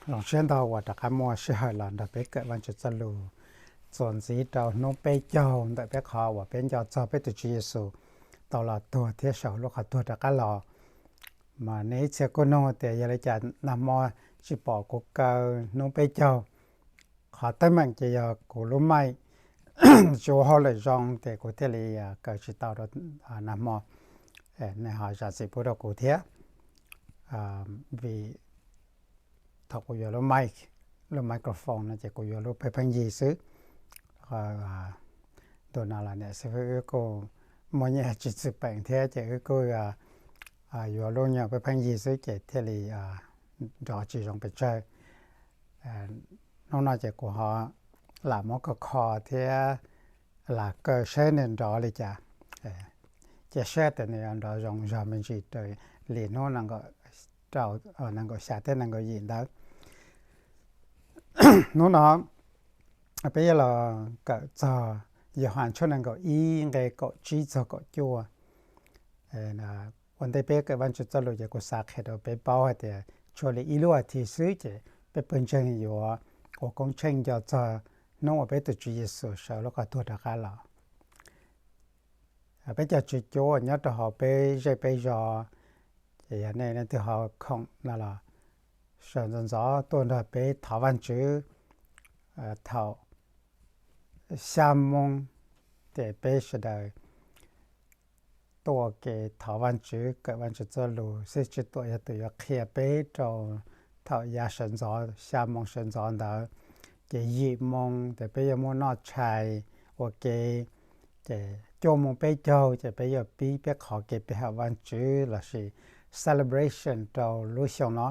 Zoo siab ntau uas rov qab muaj sij hawm los nrog peb kawm Vajtswv txoj lus txuas ntxiv rau hnub peb caug ntawm peb qhov uas peb nco txog peb tus Tswv Yexus tau los tuag thiab sawv hauv lub qhov tuag rov qab los. Mas nej ib txhia kuj nug tias yog li cas nag hmo tsis pom kuv kaw hnub peb caug. Qhov teeb meem ces yog kuv lub maij tsis ua hauj lwm zoo ces kuv thiaj li kaw tsis tau rau nag hmo. Nej ho zam txim pub rau kuv thiab, vim thaum kuv yuav lub mic, lub microphone no ces kuv yuav lub pheej pheej yig xwb. Ntu no los niam xib hwb wb kuj muaj nyiaj tsis txwm peem thiab ces wb kuj yuav lub nyuag pheej pheej yig xwb ces thiaj li nrov tsis zoo pes tsawg. Hnub no ces kuv ho lam muab kho kho thiab lam kaw saib nws nrov li cas. Cia siab tias nws yuav nrov zoo zog me ntsis raws li hnub nees nkaum xya thiab nees nkaum yim ntawd. Hnub no peb yuav los kawm txog Yauhas tshooj nees nkaum ib nqe kaum tsib txog kaum cuaj. Ua ntej peb kawm Vajtswv txoj lus ces kuv xav qhia rau peb paub hais tias tshuav li ib lub as thiv xwb ces peb pawg ntseeg yuav ua koob tsheej nco txog hnub uas peb tus Tswv Yexus sawv lub qhov tuag rov qab los. Peb cov tswv cuab uas nyob rau hauv peb zej peb zos, ces yog nej leej twg ho khoom no los sawv ntxov ntxov tuaj nrog peb thov Vajtswv thaum xya moo, ces peb sawv daws tuaj ua ke thov Vajtswv, kawm Vajtswv txoj lus, xib hwb Tswv Tuam yog tus yuav qhia peb rau thaum yav sawv ntxov, xya moo sawv ntxov ntawd. Ces yim moo ces peb yuav muaj noj tshais ua ke, ces cuaj moo peb caug ces peb yuav pib peb qhov kev pe hawm Vajtswv lossis celebration rau lub xyoo no.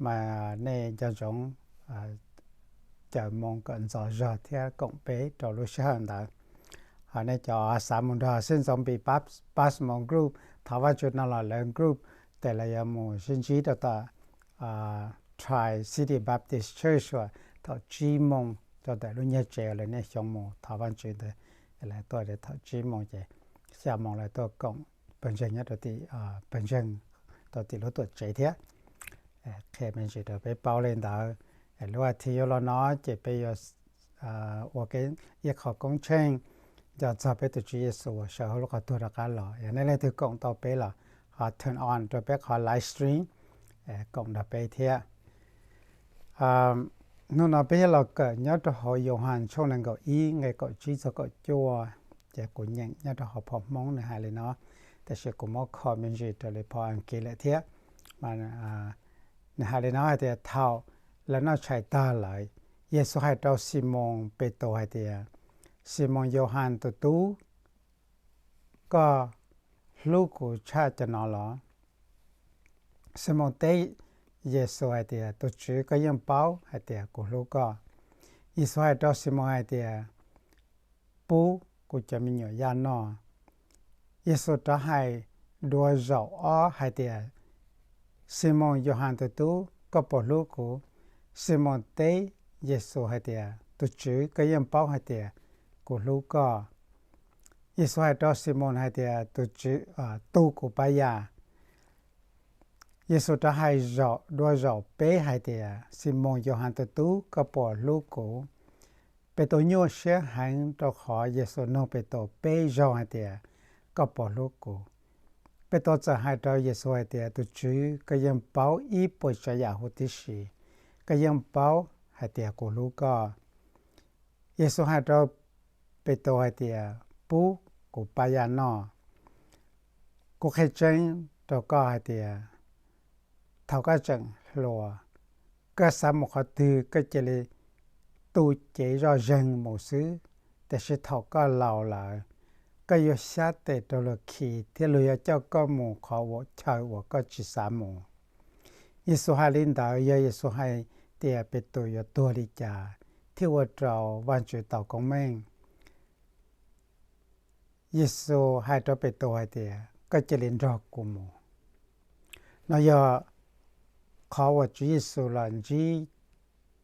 Mas nej nco ntsoov caw moo kom ntxov zog thiab koom peb rau lub sij hawm ntawd. Ho nej cov xav mus nrog xib hwb Ntxoov Npis pab moo group thov Vajtswv no los lawv group, ces lawv yuav mus sib ntsib rau tom Tri City Baptist Church uas thaum tsib moo rau ntawm lub nyuag tsev uas lawv niaj xyoo mus thov Vajtswv ntawd. Lawv tuaj thaum tsib moo ces xya moo lawv tuaj koom pawg ntseeg nyob rau tim, pawg ntseeg rau tim lub tuam tsev thiab. Qhia me ntsis rau peb paub li ntawd. Lub as thiv yuav los no ces peb yuav ua ke ib qho koob tsheej nco txog peb tus Tswv Yexus uas sawv hauv lub qhov tuag rov qab los. Yog nej leej twg koom tau peb los ho turn on rau peb qhov live stream koom nrog peb thiab. Hnub no peb yuav los kawm nyob rau hauv Yauhas tshooj nees nkaum ib nqe kaum tsib txog kaum cuaj, ces kuv nyeem nyob rau hauv phau Hmoob nws hais li no, tiam sis kuv muab kho me ntsis raws li phau Askiv lawm thiab. Mas nws hais li no hais tias thaum lawv noj tshais tag lawm, Yexus hais rau Ximoos Petus hais tias, Ximoos Yauhas tus tub, koj hlub kuv tshaj cov no los? Ximoos teb Yexus hais tias, Tus Tswv, koj yeej paub hais tias kuv hlub koj. Yexus hais rau Ximoos hais tias, Pub kuv cov me nyuam yaj noj. Yexus rov hais dua zaum ob hais tias, Ximoos Yauhas tus tub, koj puas hlub kuv? Ximoos teb Yexus hais tias, Tus Tswv, koj yeej paub hais tias kuv hlub koj. Yexus hais rau Ximoos hais tias, Tus Tswv, tu kuv pab yaj. Yexus rov hais dua zaum peb hais tias, Ximoos Yauhas tus tub, koj puas hlub kuv? Petus nyuaj siab heev rau qhov Yexus nug Petus peb zaug hais tias, Koj puas hlub kuv? Petus txawm hais rau Yexus hais tias, Tus Tswv, koj yeej paub ib puas tsav yam huv tib si, koj yeej paub hais tias kuv hlub koj. Yexus hais rau Petus hais tias, Pub kuv pab yaj noj. Kuv qhia tseeb rau koj hais tias, thaum koj tseem hluas, koj xav mus qhov twg koj cia li tu cev zoj zeeg mus xwb, tiam sis thaum koj laus lawm, koj yuav xyab tes rau luag khi thiab luag yuav coj koj mus qhov uas chaw uas koj tsis xav mus. Yexus hais li ntawd yog Yexus hais tias Petus yuav tuag li cas thiaj ua rau Vajtswv tau koob meej. Yexus hais rau Petus hais tias, Koj cia li nrog kuv mus. No yog qhov uas Tswv Yexus los ntsib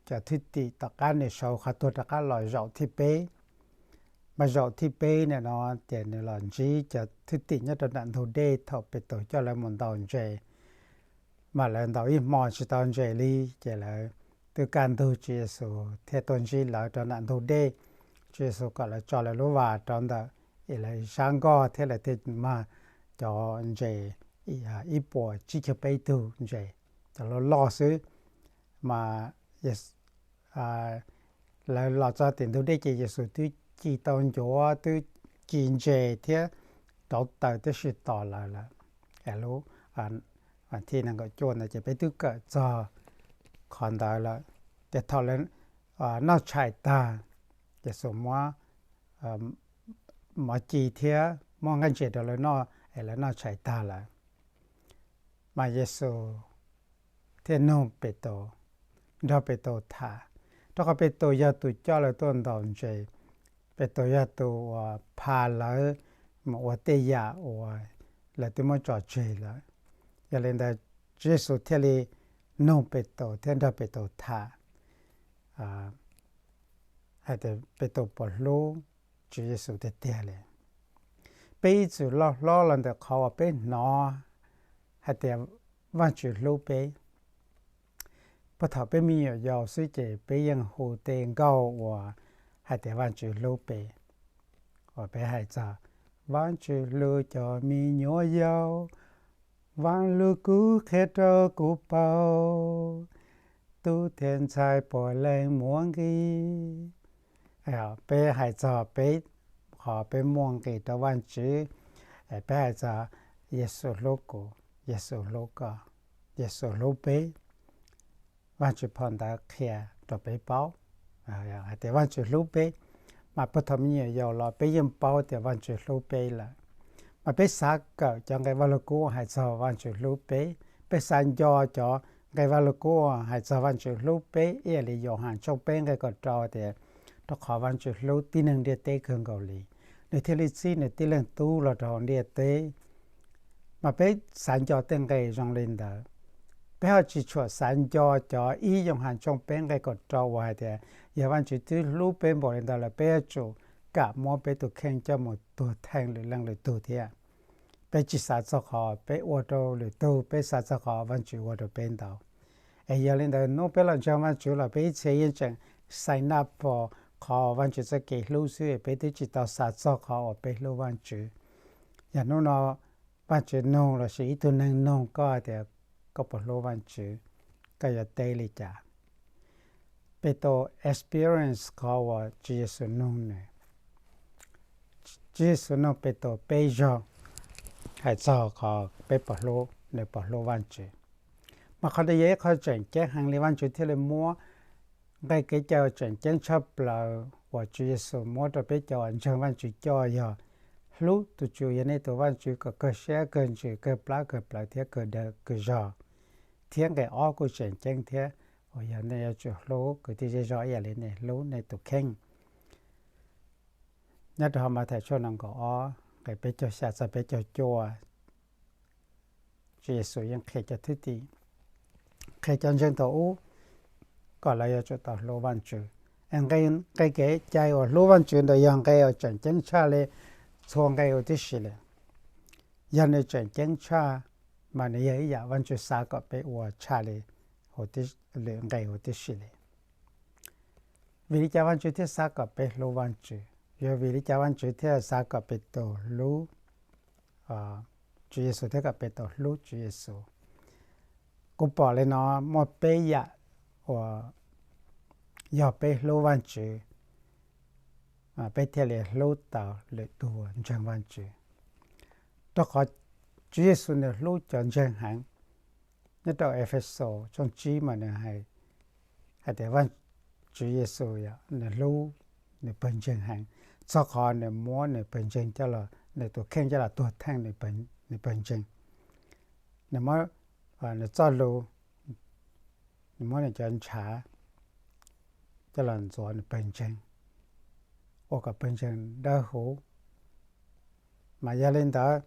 cov thwj tim tom qab nws sawv qhov tuag rov qab los zaum thib peb. Mas zaum thib peb nim no ces nws los ntsib cov thwj tim nyob rau nram ntug dej thaum Petus coj lawv mus ntaus ntses, mas lawv ntaus ib hmo tsis tau ntses li, ces lawv twb kaj ntug Tswv Yexus thiaj tuaj ntsib lawv rau nram ntug dej. Tswv Yexus kom lawv tso lawv lub vas rau ntawm es lawv sab nkoj thiab lawv thiaj mag cov ntses ib puas tsib caug peb tug ntses, cov loj loj xwb. Mas lawv los txog tim ntug dej ces Yexus twb ci tau ncuav, twb ci ntses thiab rauv taws tib si tos lawv lawm. Lub thij nees nkaum cuaj ntawd ces peb twb kawm txog qhov ntawd lawm. Ces thaum lawv noj tshais tag, Yexus muab mov ci thiab muab nqaij ntses rau lawv noj es lawv noj tshais tag lawm, mas Yexus thiaj nug Petus, nrog Petus tham, rau qhov Petus yog tus coj lawv tuaj ntaus ntses. Petus yog tus uas pha lawv mus ua tej yam uas lawv twb muab tso tseg lawm. Yog li ntawd, Tswv Yexus thiaj li nug Petus thiab nrog Petus tham hais tias Petus puas hlub Tswv Yexus tiag tiag li. Peb ib txwm loj hlob los ntawm qhov uas peb hnov hais tias Vajtswv hlub peb. Puag thaum peb me nyuam yaus xwb ces peb yeej hu tej nkauj uas hais tias Vajtswv hlub peb, uas peb hais txog Vajtswv hlub cov me nyuam yaus, Vajtswv lub kub qhia rau kuv paub, tub thiab ntxhais puav leej muaj nqis. Peb hais txog peb, qhov peb muaj nqis rau Vajtswv, peb hais txog Yexus hlub kuv, Yexus hlub koj, Yexus hlub peb. Vajtswv phau ntawv qhia rau peb paub hais tias Vajtswv hlub peb, mas puag thaum me nyuam yaus los peb yeej paub tias Vajtswv hlub peb lawm. Mas peb xav kawm cov nqe Vaj Lug Kub hais txog Vajtswv hlub peb, peb xav nco cov nqe Vaj Lug Kub hais txog Vajtswv hlub peb, ib yam li Yauhas tshooj peb nqe kaum rau tias, rau qhov Vajtswv hlub tib neeg ntiaj teb kawg nkaus li, nws thiaj li txib nws tib leeg tub los rau hauv ntiaj teb. Mas peb xav nco tej nqe zoo li ntawd, peb ho tsis tshua xav nco cov ib Yauhas tshooj peb nqe kaum rau uas hais tias yog Vajtswv twb hlub peb npaum li ntawd lawm peb yuav tsum kam muab peb tus kheej coj mus tuag theej lwm leej lwm tug thiab. Peb tsis xav txog qhov peb ua rau lwm tug, peb xav txog qhov Vajtswv ua rau peb ntau. Es yog li ntawd hnub peb los ntseeg Vajtswv los peb ib txhia yeej tseem sign up for qhov Vajtswv txoj kev hlub xwb, peb twb tsis tau xav txog qhov uas peb hlub Vajtswv. Yog hnub no Vajtswv nug lossis ib tug neeg nug koj tias koj puas hlub Vajtswv, koj yuav teb li cas? Petus experience qhov uas Tswv Yexus nug nws. Tswv Yexus nug Petus peb zaug hais txog qhov peb puas hlub, nws puas hlub Vajtswv. Mas qhov ntawd yog ib qho tseem ceeb heev li, Vajtswv thiaj li muab nqe kev cai uas tseem ceeb tshaj plaws uas Tswv Yexus muab rau peb cov uas ntseeg Vajtswv coj yog hlub tus Tswv yog nej tus Vajtswv kom kawg siab kawg ntsws kawg plab kawg plawv thiab kawg daw kawg zog. Thiab nqe ob kuj tseem ceeb thiab, uas yog nej yuav tsum hlub kwv tij zej zog ib yam li nej hlub nej tus kheej. Nyob rau hauv Mathais tshooj nees nkaum ob nqe peb caug xya txog peb caug cuaj, Tswv Yexus yeej qhia cov thwj tim, qhia cov ntseeg thaum ub kom lawv yuav tsum tau hlub Vajtswv. Nqe kev cai uas hlub Vajtswv ntawd yog nqe uas tseem ceeb tshaj li txhua nqe huv tib si li. Yog nws tseem ceeb tshaj, mas nws yog ib yam Vajtswv xav kom peb ua tshaj li lwm nqe huv tib si li. Vim li cas Vajtswv thiaj xav kom peb hlub Vajtswv? Yog vim li cas Vajtswv thiaj xav kom Petus hlub, Tswv Yexus thiab kom Petus hlub Tswv Yexus? Kuv pom li no, muaj peb yam uas yog peb hlub Vajtswv, peb thiaj li hlub tau lwm tus ntseeg Vajtswv. Rau qhov Tswv Yexus nws hlub cov ntseeg heev. Nyob rau Efexus tshooj tsib mas nws hais tias Tswv Yexus nws hlub nws pawg ntseeg heev, txog qhov nws muab nws pawg ntseeg coj los, nws tus kheej coj los tuag theej nws pawg ntseeg. Nws muab nws txoj lus, nws muab nws cov ntshav coj los ntxuav nws pawg ntseeg, ua kom pawg ntseeg dawb huv. Mas yog li ntawd,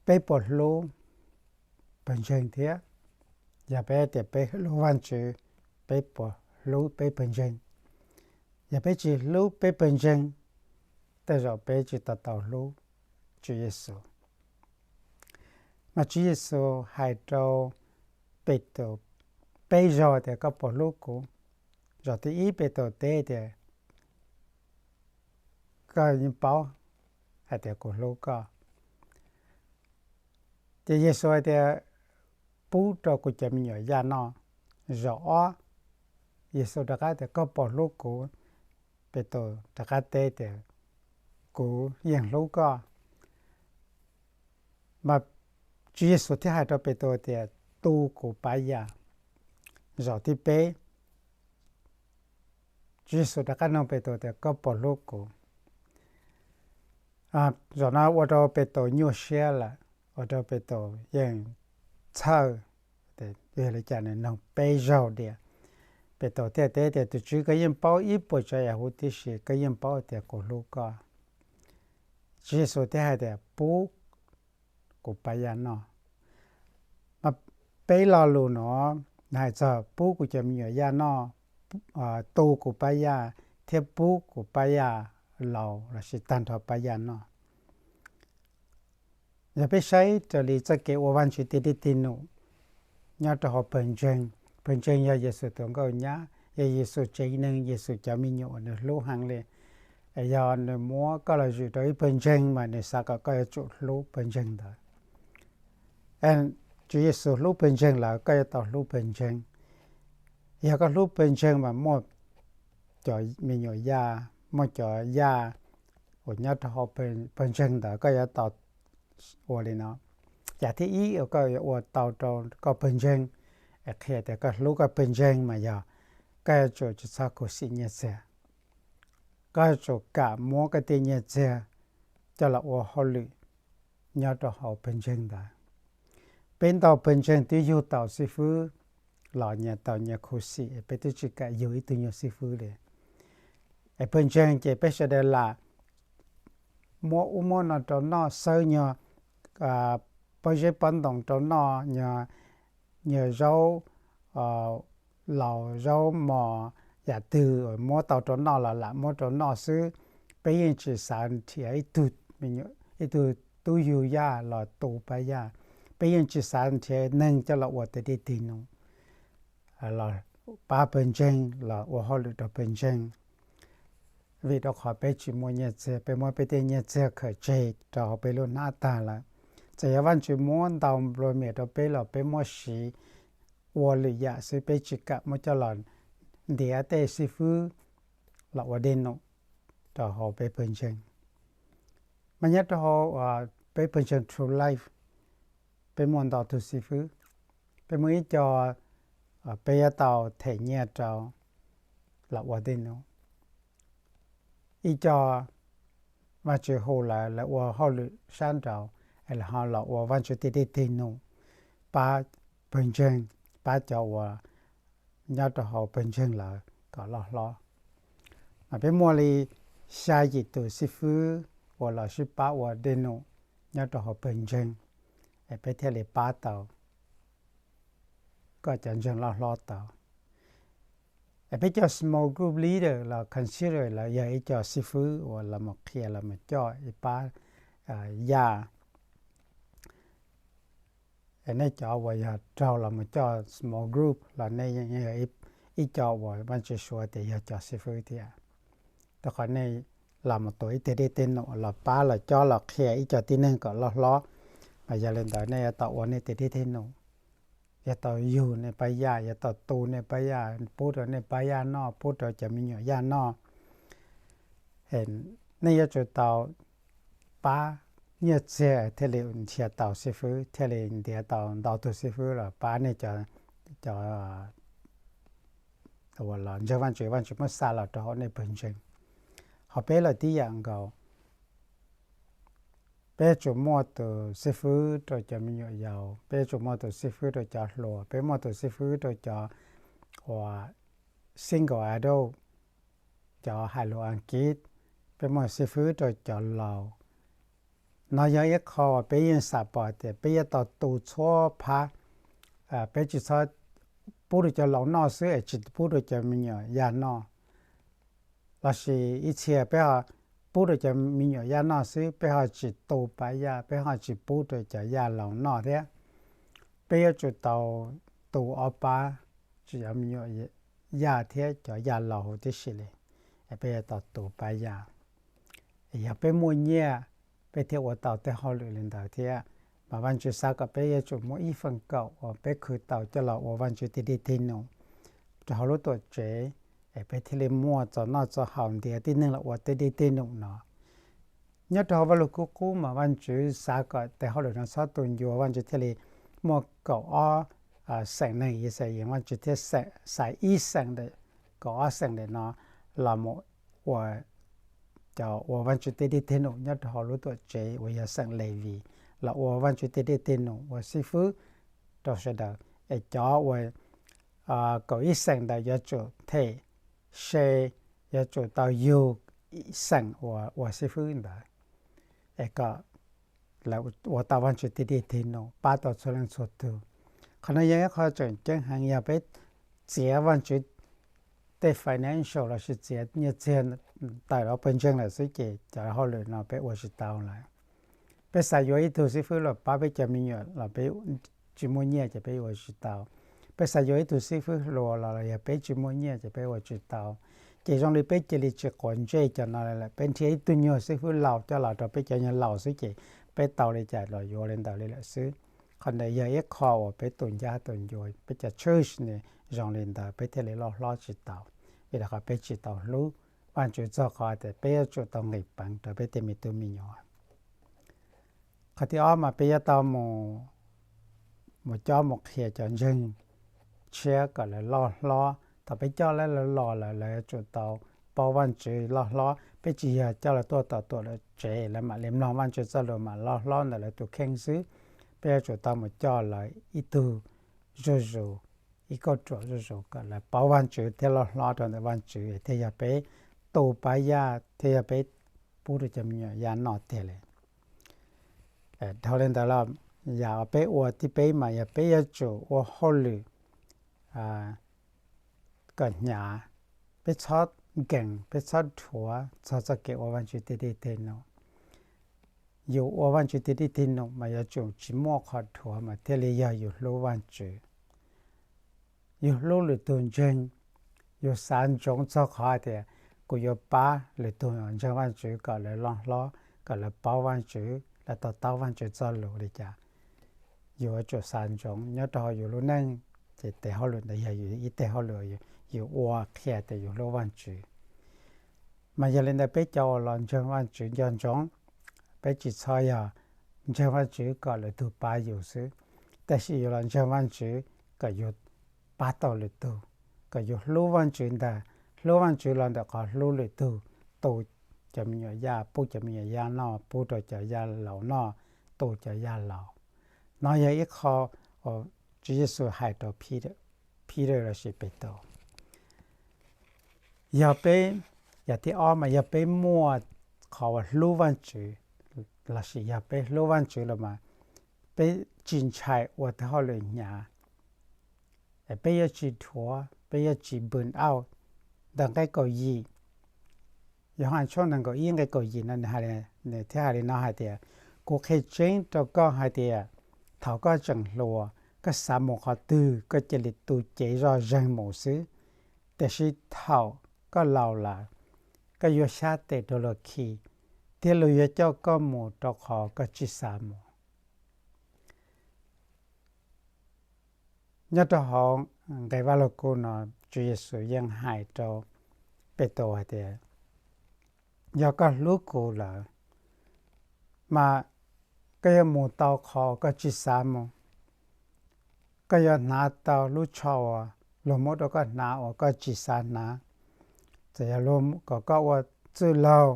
peb puas hlub pawg ntseeg thiab? Yog peb tias peb hlub Vajtswv, peb puas hlub peb pawg ntseeg? Yog peb tsis hlub peb pawg ntseeg, tej zaum peb tsis tau tau hlub Tswv Yexus. Mas Tswv Yexus hais rau Petus peb zaug tias koj puas hlub kuv. Zaum thib ib Petus teb tias koj yeej paub hais tias kuv hlub koj. Ces Yexus hais tias pub rau kuv cov me nyuam yaj noj. Zaum ob Yexus rov qab tias koj puas hlub kuv. Petus rov qab teb tias kuv yeej hlub koj. Mas Tswv Yexus thiaj hais rau Petus tias tu kuv pab yaj. Zaum thib peb Tswv Yexus rov qab nug Petus tias koj puas hlub kuv. Zaum no ua rau Petus nyuaj siab lawm, ua rau Petus yeej txhawj. Yog li cas nws nug peb zaug diam. Petus thiaj teb tias tus Tswv, koj yeej paub ib puas tsav yam huv tib si, koj yeej paub tias kuv hlub koj. Tswv Yexus thiaj hais tias pub kuv pab yaj noj. Mas peb lo lus no nws hais txog pub kuv cov me nyuam yaj noj, tu kuv pab yaj, thiab pub kuv pab yaj laus lossis tag nrho pab yaj noj. Yog peb saib raws li txoj kev ua Vajtswv tig dej tig num nyob rau hauv pawg ntseeg, pawg ntseeg yog Yexus tus nkauj nyab, yog Yexus tsev neeg, Yexus cov me nyuam uas nws hlub heev li. Yog nws muab koj los zwm rau ib pawg ntseeg mas nws xav kom koj yuav tsum hlub pawg ntseeg ntawd. Tswv Yexus hlub pawg ntseeg lawm, koj yuav tau hlub pawg ntseeg. Yog koj hlub pawg ntseeg mas muaj cov me nyuam yaj, muaj cov yaj uas nyob rau hauv pawg ntseeg ntawd koj yuav tau ua li no. Yam thib ib uas koj yuav ua tau rau koj pawg ntseeg, qhia tias koj hlub koj pawg ntseeg mas yog koj yuav tsum tsis txhob khuv xim nyiaj txiag. Koj yuav tsum kam muab koj tej nyiaj txiag coj los ua hauj lwm nyob rau hauv pawg ntseeg ntawd. Peb ntau pawg ntseeg twb yug tau xib fwb los nyias tau nyias khuv xim, peb twb tsis kam yug ib tug nyuag xib fwb li. Es pawg ntseeg ces peb sawv daws lam muab ub muab no rau noj, xawb nyuag pob zeb pob ntoos rau noj, nyuag zaub laus zaub mos, yam twg muab tau rau noj los lam muab rau noj xwb. Peb yeej tsis xav nrhiav ib tug tub yug yaj los tu pab yaj. Peb yeej tsis xav nrhiav neeg coj los ua tig dej tig num, los pab pawg ntseeg, los ua hauj lwm rau pawg ntseeg. Vim rau qhov peb tsis muaj nyiaj txiag, peb muab peb tej nyiaj txiag khaws tseg rau hauv peb lub hnab tag lawm. Txawm yog Vajtswv muab ntau nplua mias rau peb los peb muab siv ua lwm yam xwb, peb tsis kam muab coj los ntiav tej xib fwb los ua dej num rau hauv peb pawg ntseeg. Mas nyob rau hauv peb pawg ntseeg True Life, peb muaj ntau tus xib fwb. Peb muaj ib co peb yuav tau them nyiaj rau los ua dej num. Ib co Vajtswv hu lawv, lawv ua hauj lwm sab nraud, es lawv ho los ua Vajtswv tig dej tig num, pab pawg ntseeg, pab cov uas nyob rau hauv pawg ntseeg lawv kom loj hlob. Mas peb muaj li xya yim tus xib fwb uas los sib pab ua dej num nyob rau hauv pawg ntseeg, es peb thiaj li pab tau kom cov ntseeg loj hlob tau. Es peb cov small group leader los consider lawv yog ib co xib fwb uas los mus qhia los mus coj ib pab yaj. Es nej cov uas yog raug los mus coj small group los nej yeej yog ib co uas Vajtswv suav tias yog cov xib fwb thiab, rau qhov nej los mus tua ib teg dej tej num los pab los coj los qhia ib co tib neeg kom loj hlob. Mas yog li ntawd nej yuav tau ua nej tes dej tej num, yuav tau yug nej pab yaj, yuav tau tu nej pab yaj, pub rau nej pab yaj noj, pub rau cov me nyuam yaj noj. Nej yuav tsum tau pab nyiaj txiag thiaj li nrhiav tau xib fwb, thiaj li ntiav tau ntau tus xib fwb los pab nej cov uas los ntseeg Vajtswv, Vajtswv muab xa los rau hauv nej pawg ntseeg. Ho peb los tib yam nkaus, peb yuav tsum muaj tus xib fwb rau cov me nyuam yaus, peb yuav tsum muaj tus xib fwb rau cov hluas, peb muaj tus xib fwb rau cov uas single adult, cov hais lus Askiv, peb muaj xib fwb rau cov laus. No yog ib qho uas peb yeej xav pom tias peb yuav tau tu txhua phab. Peb tsis txhob pub rau cov laus noj xwb es tsis pub rau cov me nyuam yaj noj. Lossis ib txhia peb ho pub rau cov me nyuam yaj noj xwb, peb ho tsis tu pab yaj, peb ho tsis pub rau cov yaj laus noj thiab. Peb yuav tsum tau tu ob pab, tsis yog me nyuam yaj thiab cov yaj laus huv tib si li. Peb yuav tau tu pab yaj. Yog peb muaj nyiaj, peb thiaj ua tau tej hauj lwm li ntawd thiab. Mas Vajtswv xav kom peb yuav tsum muaj ib feem kaum uas peb khwv tau coj los ua Vajtswv tig dej tig num rau hauv lub tuam tsev, es peb thiaj li muaj txaus noj txaus haus ntiav tib neeg los ua tej dej tig num no. Nyob rau hauv Vaj Lug Kub qub mas Vajtswv xav kom tes hauj lwm no txhob tu ncua, Vajtswv thiaj li muaj kaum ob xeem neeg Yixalayees, Vajtswv thiaj xa ib xeem ntawm kaum ob xeem ntawm no los mus ua cov ua Vajtswv tig dej tig num nyob rau hauv lub tuam tsev uas yog xeem Levis, los ua Vajtswv tig dej tig num ua xib fwb rau sawv daws. Es cov uas kaum ib xeem ntawd yuav tsum them se, yuav tsum tau yug xeem uas ua xib fwb ntawd, es kom lawv ua tau Vajtswv tig dej tig num pab tau txhua leej txhua tug. Qhov no yog ib qho tseem ceeb heev. Yog peb txiav Vajtswv tej financial lossis txiav nyiaj txiag tawm los pawg ntseeg lawm xwb ces cov hauj lwm no peb ua tsis tau lawm. Peb xav yuav ib tug xib fwb los pab peb cov me nyuam los peb tsis muaj nyiaj ces peb ua tsis tau. Peb xav yuav ib tug xib fwb hluas los yog peb tsis muaj nyiaj ces peb ua tsis tau. Ces zoo li peb cia li tsis quav ntsej cov no lawm, peb nrhiav ib tug nyuag xib fwb laus coj los rau peb cov nyuag laus xwb ces peb tau li cas los yuav li ntawd li lawm xwb. Qhov ntawd yog ib qho uas peb tu ncaj tu ncua, peb cov church ne zoo li ntawd peb thiaj li loj hlob tsis tau, vim rau qhov peb tsis tau hlub Vajtswv txog qhov tias peb yuav tsum tau nqis peev rau peb tej me tub me nyuam. Qhov thib ob mas peb yuav tau mus, mus cob mus qhia cov ntseeg tshiab kom lawv loj hlob. Thaum peb coj lawv los lawm lawv yuav tsum tau paub Vajtswv loj hlob. Peb tsis yog coj lawv tuaj tom tuam lawv tsev lawv mam li mloog Vajtswv txoj lus mam loj hlob ntawm lawv tus kheej xwb. Peb yuav tsum tau mus coj lawv ib tug zuj zus, ib kauj ruam zuj zus kom lawv paub Vajtswv thiab loj hlob rau ntawm Vajtswv thiaj yog peb tu pab yaj thiab yog peb pub rau cov me nyuam yaj noj tiag li. Dhau li ntawd los yam uas peb ua thib peb mas yog peb yuav tsum ua hauj lwm kom hnyav, peb txhob nkees, peb txhob dhuav txog txoj kev ua Vajtswv tig dej tig num. Yus ua Vajtswv tig dej tig num mas yuav tsum tsis muaj qhov dhuav mas thiaj li yog yus hlub Vajtswv. Yus hlub lwm tus ntseeg, yus xav ntsoov txog qhov hais tias kuv yuav pab lwm tus ntseeg Vajtswv kom lawv loj hlob, kom lawv paub Vajtswv, lawv to taub Vajtswv txoj lus li cas. Yus yuav tsum xav ntsoov nyob rau hauv yus lub neej, ces tes hauj lwm ntawd yog yus ib teg hauj lwm yus ua qhia tias yus hlub Vajtswv. Mas yog li ntawd peb cov uas los ntseeg Vajtswv nco ntsoov, peb tsis txhob yog ntseeg Vajtswv kom lwm tus pab yus xwb, tab sis yus los ntseeg Vajtswv kom yus pab tau lwm tug, kom yus hlub Vajtswv ntag, hlub Vajtswv los ntawm qhov hlub lwm tug, tu cov me nyuam yaj, pub cov me nyuam yaj noj, pub rau cov yaj laus noj, tu cov yaj laus. No yog ib qho uas Tswv Yexus hais rau Peter lossis Petus. Yog peb, yam thib ob mas yog peb muaj qhov uas hlub Vajtswv, lossis yog peb hlub Vajtswv los mas peb tsis ntshai ua tej hauj lwm hnyav. Peb yuav tsis dhuav, peb yuav tsis burn out. Ntawm nqe kaum yim, Yauhas tshooj nees nkaum ib nqe kaum yim no nws thiaj hais li no hais tias, kuv qhia tseeb rau koj hais tias thaum koj tseem hluas, koj xav mus qhov twg koj cia li tu cev zoj zeeg mus xwb. Tiam sis thaum koj laus lawm, koj yuav xyab tes rau luag khi, thiab luag yuav coj koj mus rau qhov koj tsis xav mus. Nyob rau hauv nqe Vaj Lug Kub no, Tswv Yexus yeej hais rau Petus hais tias, yog koj hlub kuv lawm, mas koj yuav mus tau qhov koj tsis xav mus. Koj yuav hnav tau lub tsho uas luag muab rau koj hnav uas koj tsis xav hnav. Txawm yog luag kom koj ua txwj laug,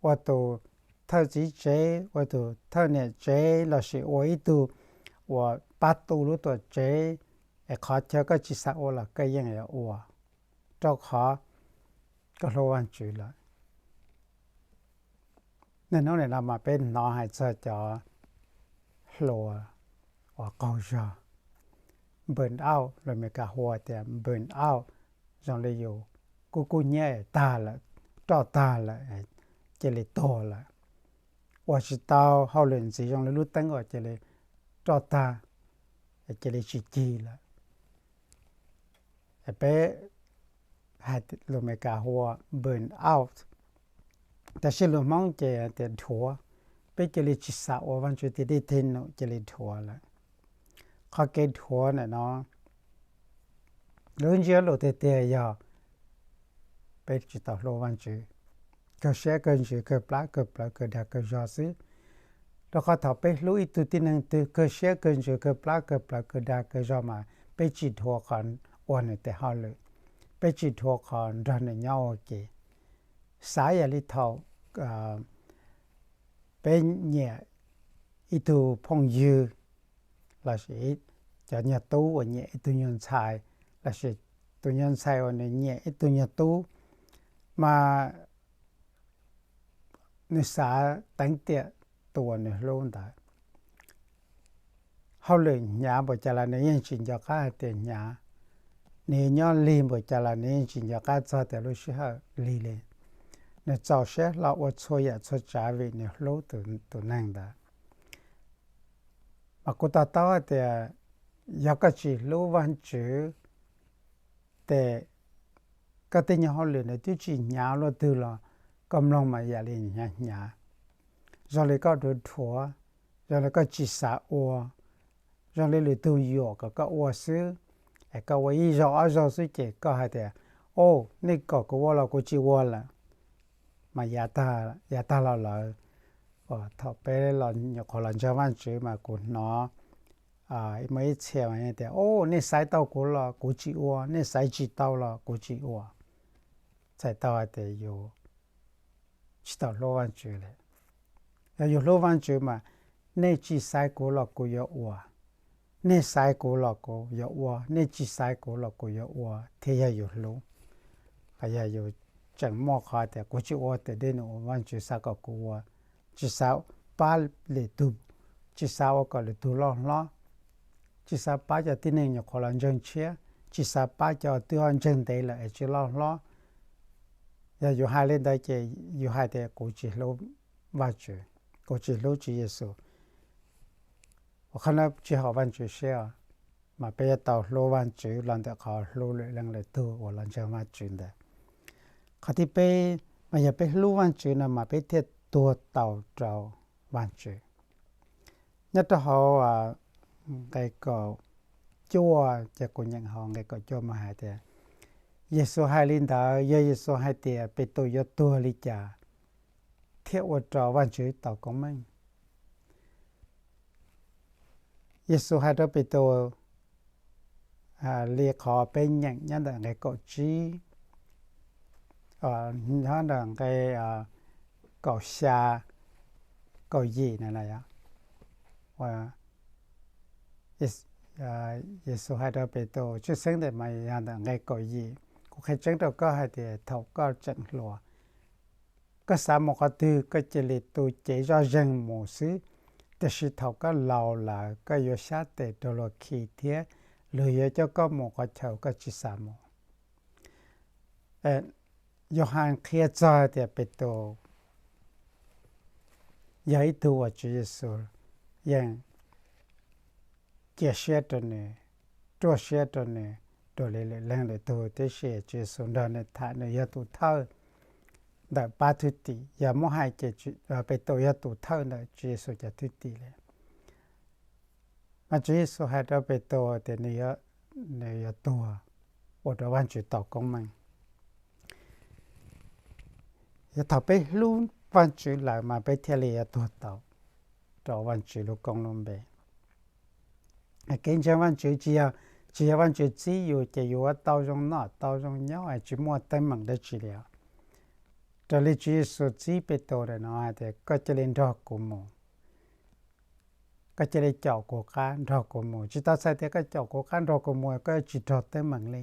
ua tus thawj txiv tsev, ua tus thawj niam tsev, lossis ua ib tug uas pab tu lub tuam tsev, es qhov chaw koj tsis xav ua los koj yeej yuav ua, rau qhov koj hlub Vajtswv lawm. Niaj hnub nim no mas peb hnov hais txog cov hluas uas qaug zog, burn out, lus Meskas hu tias burn out, zoo li yus kub kub hnyiab tag lawm, roj tag lawm, cia li tuag lawm. Ua tsis tau hauj lwm ntxiv, zoo li lub teeb uas cia li roj tag, cia li tsis cig lawm. peb hais lus Amelikas hu ua burn out, tab sis lus Hmoob ces tias dhuav. Peb cia li tsis xav ua Vajtswv tiag, dej teg num cia li dhuav lawm. Qhov kev dhuav ntawm no, lub ntsiab lus tiag tiag yog peb tsis tau hlub Vajtswv, kawg siab kawg ntsws kawg plab kawg plawv kawg dag kawg zog xwb. Rau qhov thaum peb hlub ib tug tib neeg twg kawg siab kawg ntsws kawg plab kawg plawv kawg dag kawg zog mas peb tsis dhuav qhov ua nws tes hauj lwm, peb tsis dhuav qhov nrog nws nyob ua ke. Xav yam li thaum peb nyiam ib tug phooj ywg lossis cov nyuag tub uas nyiam ib tug nyuag ntxhais, lossis tus nyuag ntxhais uas nws nyiam ib tug nyuag tub, mas nws xav teev tiam tus uas nws hlub ntawd. Hauj lwm hnyav npaum cas los nws yeej tsis nco qab hais tias hnyav, nws nyob lig npaum cas los nws yeej tsis nco qab txog tias lub sij hawm lig li. Nws txaus siab hlo ua txhua yam txhua tsav vim nws hlub tus neeg ntawd. Mas kuv to taub hais tias yog koj tsis hlub Vajtswv, ces koj tej nyuag hauj lwm ntawd twb tsis hnyav luaj twg los koj mloog mas yam li hnyav hnyav, zoo li koj dhuav dhuav, zoo li koj tsis xav ua, zoo li lwm tus yuam kom koj ua xwb. Es koj ua ib zaug ob zaug xwb ces koj hais tias, o, nej kom kuv ua los kuv tsis ua lawm. Mas yav tag los lawm, thaum peb nyuam qhuav los ntseeg Vajtswv mas kuv hnov muaj ib txhia tias, o, nej xaiv tau kuv los kuv tsis ua, nej xaiv tsis tau los kuv tsis ua. Txhais tau hais tias yus tsis tau hlub Vajtswv li. Yog yus hlub Vajtswv mas, nej tsis xaiv kuv los kuv yuav ua, nej xaiv kuv los kuv yuav ua, nej tsis xaiv kuv los kuv yuav ua thiab yog yus hlub. Yog yus tseem muaj qhov tias kuv tsis ua tus dej num uas Vajtswv xav kom kuv ua, tsis xav pab lwm tus, tsis xav ua kom lwm tus loj hlob, tsis xav pab cov tib neeg nyuam qhuav los ntseeg tshiab, tsis xav pab cov twb ho ntseeg ntev lawm es tsis loj hlob. Yog yus hais li ntawd ces yus hais tias kuv tsis hlub Vajtswv, kuv tsis hlub Tswv Yexus. Qhov no tsis haum Vajtswv siab os. Mas peb yuav tau hlub Vajtswv los ntawm qhov hlub lwm leej lwm tug uas los ntseeg Vajtswv ntawd. Qhov thib peb, mas yog peb hlub Vajtswv no mas peb thiaj tuag tau rau Vajtswv. Nyob rau hauv nqe kaum cuaj, ces kuv nyeem hauv nqe kaum cuaj mas hais tias, Yexus hais li ntawd, yog Yexus hais tias Petus yuav tuag li cas thiaj ua rau Vajtswv tau koob meej? Yexus hais rau Petus li qhov peb nyeem nyob ntawm nqe kaum tsib, nyob ntawm nqe kaum xya, kaum yim na. Yexus hais rau Petus tshwj xeeb ntawm mas yog ntawm nqe kaum yim, kuv qhia tseeb rau koj hais tias thaum koj tseem hluas, koj xav mus qhov twg koj cia li tu cev zoj zeeg mus xwb, tiam sis thaum koj laus lawm koj yuav xyab tes rau luag khi thiab luag yuav coj koj mus qhov chaw koj tsis xav mus. Yauhas qhia txog tias Petus yog ib tug uas Tswv Yexus yeej cia siab rau nws, ruaj siab rau nws dua li lwm leej lwm tug, tiam sis Tswv Yexus nrog nws tham, nws yog tus thawj ntawm pab thwj tim, yog muab hais ces Petus yog tus thawj ntawm Tswv Yexus cov thwj tim li. Mas Tswv Yexus hais rau Petus tias nws yuav tuag ua rau Vajtswv tau koob meej. Yog thaum peb hlub Vajtswv lawm mas peb thiaj li yuav tuag tau rau Vajtswv lub koob lub npe. Kev ntseeg Vajtswv tsis yog, tsis yog Vajtswv txib yus ces yus yuav tau zoo noj tau zoo nyob es tsis muaj teeb meem dab tsi li os. Raws li Tswv Yexus txib Petus ntawm no hais tias koj cia li nrog kuv mus, koj cia li caum kuv qab nrog kuv mus. Tsis tau txhais tias koj caum kuv qab nrog kuv mus koj yuav tsis raug teeb meem li.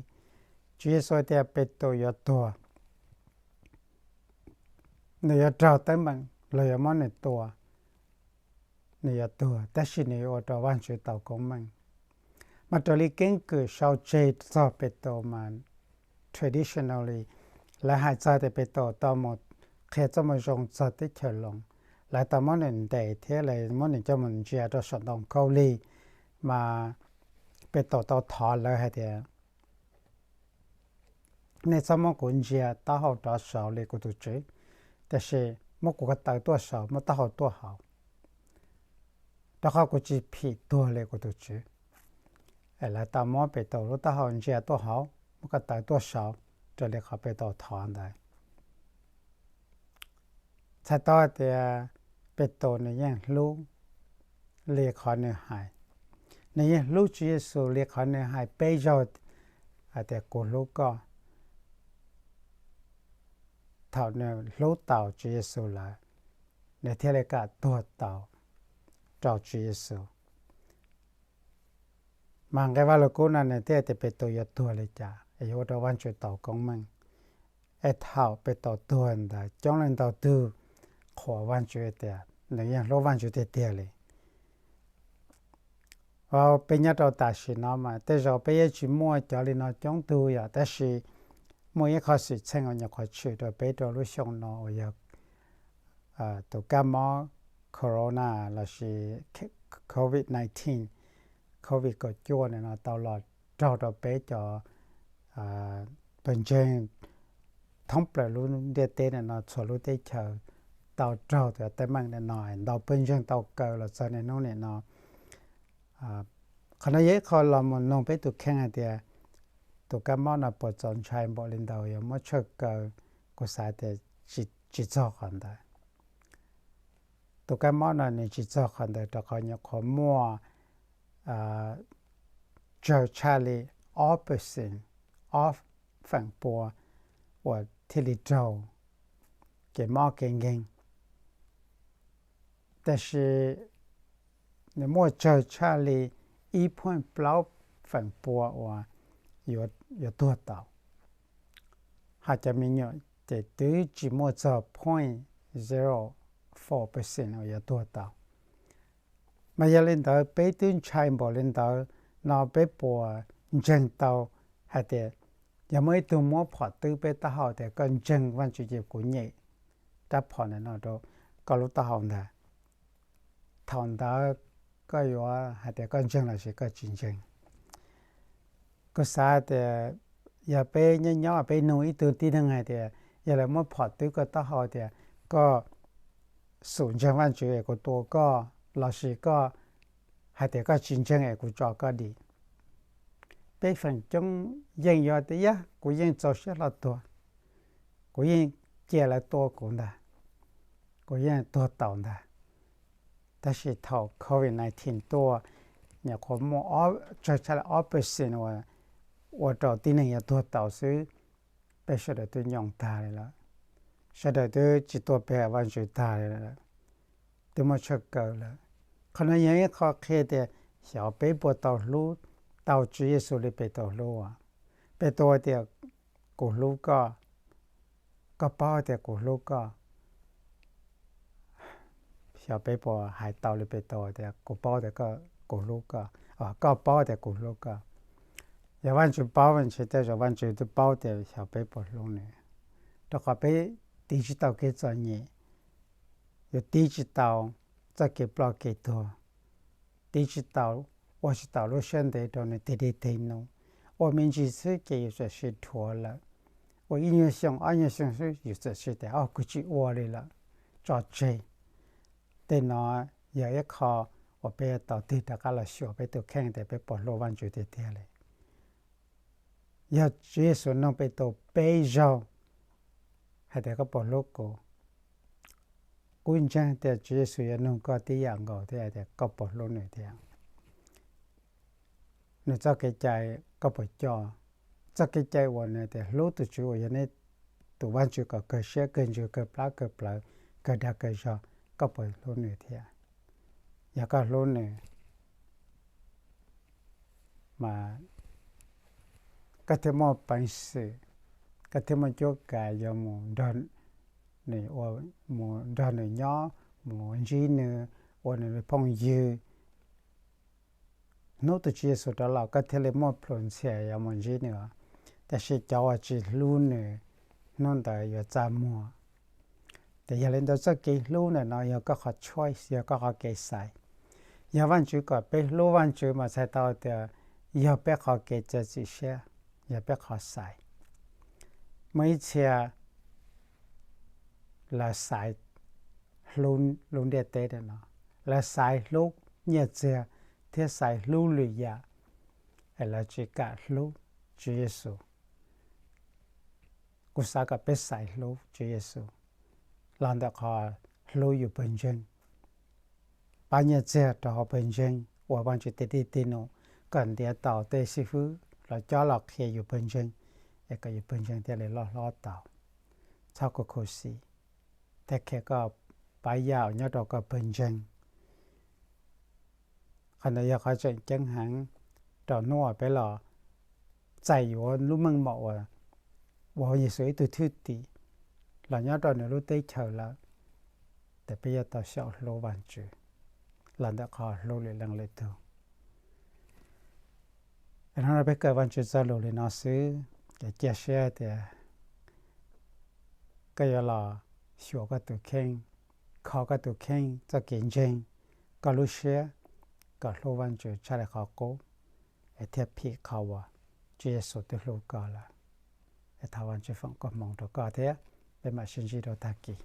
Tswv Yexus hais tias Petus yuav tuag, nws yuav raug teeb meem, luag yuav muab nws tua, nws yuav tuag, tab sis nws yuav ua rau Vajtswv tau koob meej. Mas raws li keeb kwm sau tseg txog Petus mas traditionally, lawv hais txog tias Petus tau mus qhia txoj moo zoo txog teb chaws Loos, lawv tau muab nws ntes thiab lawv muab nws coj mus ntsia rau saum ntoo khaub lig. Mas Petus tau thov lawv hais tias nej txhob muab kuv ntsia taub hau rov saud li kuv tus tswv, tiam sis muab kuv ko taw tuaj saud, muab taub hau tuaj hauv, rau qhov kuv tsis phim tuag li kuv tus tswv. Es lawv tau muab Petus lub taub hau ntsia tuaj hauv, muab ko taw tuaj saud, raws li qhov Petus thov ntawd. Txhais tau tias Petus nws yeej hlub li qhov nws hais, nws yeej hlub Tswv Yexus li qhov nws hais peb zaug hais tias kuv hlub koj. Thaum nws hlub tau Tswv Yexus lawm, nws thiaj li kam tuag tau rau Tswv Yexus. Mas nqe Vaj Lug Kub no nws thiaj tias Petus yuav tuag li cas es yuav ua rau Vajtswv tau koob meej. Es thaum Petus tuag ntawd coob leej ntau tug qhuas Vajtswv tias nws yeej hlub Vajtswv tiag tiag li. Peb nyob rau tam sim no mas tej zaum peb yeej tsis muaj cov li no coob tug yom, tab sis muaj ib qho xwm txheej uas nyuam qhuav tshwm rau peb rau lub xyoo no uas yog tus kab mob corona lossis covid nineteen, covid kaum cuaj no tau los raug rau peb cov pawg ntseeg thoob plaws lub ntiaj teb no, txhua lub teb chaws tau raug cov teeb meem no, ntau pawg ntseeg tau kaw los txog niaj hnub nim no. Qhov no yog ib qho los mus noog peb tus kheej hais tias tus kab mob no puas txaus ntshai npaum li ntawd, yog muab tshawj kaw, kuv xav tias tsis txog qhov ntawd. Tus kab mob no nws tsis txog qhov ntawd rau qhov nyuam qhuav muaj tsawg tshaj li ob percent, ob feem pua uas thiaj li raug kev mob kev nkeeg. Tab sis nws muaj tsawg tshaj li ib point plaub feem pua uas yuav tuag tau. Hos cov me nyuam ces twb tsis muaj txog point zero four percent uas yuav tuag tau. Mas yog li ntawd peb twb ntshai npaum li ntawd no peb puas ntseeg tau hais tias yog muaj ib tug muab phom twb peb taub hau tias koj ntseeg Vajtswv ces kuv nyem rab phom ntawm no rau koj lub taub hau ntag, thaum ntawd koj yuav hais tias koj ntseeg lossis koj tsis ntseeg? Kuv xav tias yog peb nyob nyob peb nug ib tug tib neeg hais tias yog lawv muab phom twb koj taub hau tias koj xum ntseeg Vajtswv es kuv tua koj lossis koj hais tias koj tsis ntseeg es kuv tso koj dim, peb feem coob yeej yuav tias yog kuv yeej txaus siab hlo tuag, kuv yeej cia lawv tua kuv ntag, kuv yeej tuag taus ntag. Tab sis thaum covid nineteen tuaj, nyuam qhuav muaj tsawg tshaj li ob percent uas ua rau tib neeg yuav tuag taus xwb, peb sawv daws twb nyoos tag li lawm, sawv daws twb tsis tuaj pe hawm Vajtswv tag li lawm, twb muaj tshawj kaw lawm. Qhov no yog ib qho qhia tias xyov peb puas tau hlub tau Tswv Yexus li Petus hlub. Petus tias kuv hlub koj, koj paub tias kuv hlub koj. Xyov peb puas hais tau li Petus tias kuv paub tias kuv hlub koj, koj paub tias kuv hlub koj. Yog Vajtswv paub ntshe tej zaum Vajtswv twb paub tias xyov peb puas hlub nws, rau qhov peb tiv tsis tau kev txom nyem, yuav tiv tsis tau txoj kev ploj kev tuag, tiv tsis tau, ua tsis tau lub siab ntev rau nws tig dej tig num, ua me ntsis xwb ces yus txawm sis dhuav lawm, ua ib nyuag xyoo ob nyuag xyoo xwb yus txawm sis tias o kuv tsis ua li lawm, tso tseg. Tej no yog ib qho uas peb yuav tau tig rov qab los xyuas peb tus kheej tias peb puas hlub Vajtswv tiag tiag li. Yog Tswv Yexus nug Petus peb zaug hais tias koj puas hlub kuv, kuv ntseeg tias Tswv Yexus yuav nug koj tib yam nkaus thiab hais tias koj puas hlub nws thiab. Nws txoj kev cai koj puas coj? Txoj kev cai uas nws tias hlub tus Tswv uas yog nej tus Vajtswv kom kawg siab kawg ntsws kawg plab kawg plawv kawg dag kawg zog, koj puas hlub nws thiab? Yog koj hlub nws mas koj thiaj muaj peev xwm, koj thiaj muaj cuab kav yuav mus nrog nws ua, mus nrog nws nyob, mus ntsib nws, ua nws li phooj ywg. Hnub tus Tswv Yexus rov los koj thiaj li muaj plhus ntxhias yuav mus ntsib nws. Tab sis cov uas tsis hlub nws, hnub ntawd yuav txaj muag. Ces yog li ntawd txoj kev hlub ntawm no yog koj qhov choice, yog koj qhov kev xaiv. Yog Vajtswv kom peb hlub Vajtswv mas txhais tau tias yog peb qhov kev txiav txim siab, yog peb qhov xaiv. Muaj ib txhia lawv xaiv hlub lub ntiaj teb no, lawv xaiv hlub nyiaj txiag thiab xaiv hlub lwm yam, es lawv tsis kam hlub Tswv Yexus. Kuv xav kom peb xaiv hlub Tswv Yexus los ntawm qhov hlub yus pawg ntseeg, pab nyiaj txiag rau hauv pawg ntseeg uas Vajtswv tig dej tig num kom ntiav tau tej xib fwb los cob los qhia yus pawg ntseeg, es kom yus pawg ntseeg thiaj li loj hlob tau. Txhob khuv xim thiab qhia koj pab yam uas nyob rau koj pawg ntseeg. Qhov ntawd yog qhov tseem ceeb heev rau hnub uas peb los txais yuav lub meej mom uas, uas Yexus ib tug thwj tim los nyob rau nws lub teb chaws lawm, ces peb yuav tau xyaum hlub Vajtswv los ntawm qhov hlub lwm leej lwm tug. Hnub no peb kawm Vajtswv txoj lus li no xwb, ces cia siab tias koj yuav los xyuas koj tus kheej, kho koj tus kheej txoj kev ntseeg, koj lub siab kom hlub Vajtswv tshaj li qhov qub, es thiaj phim qhov uas Tswv Yexus twb hlub koj lawm. Es thov Vajtswv foom koob hmoov rau koj thiab peb mam sib ntsib rau tag kis.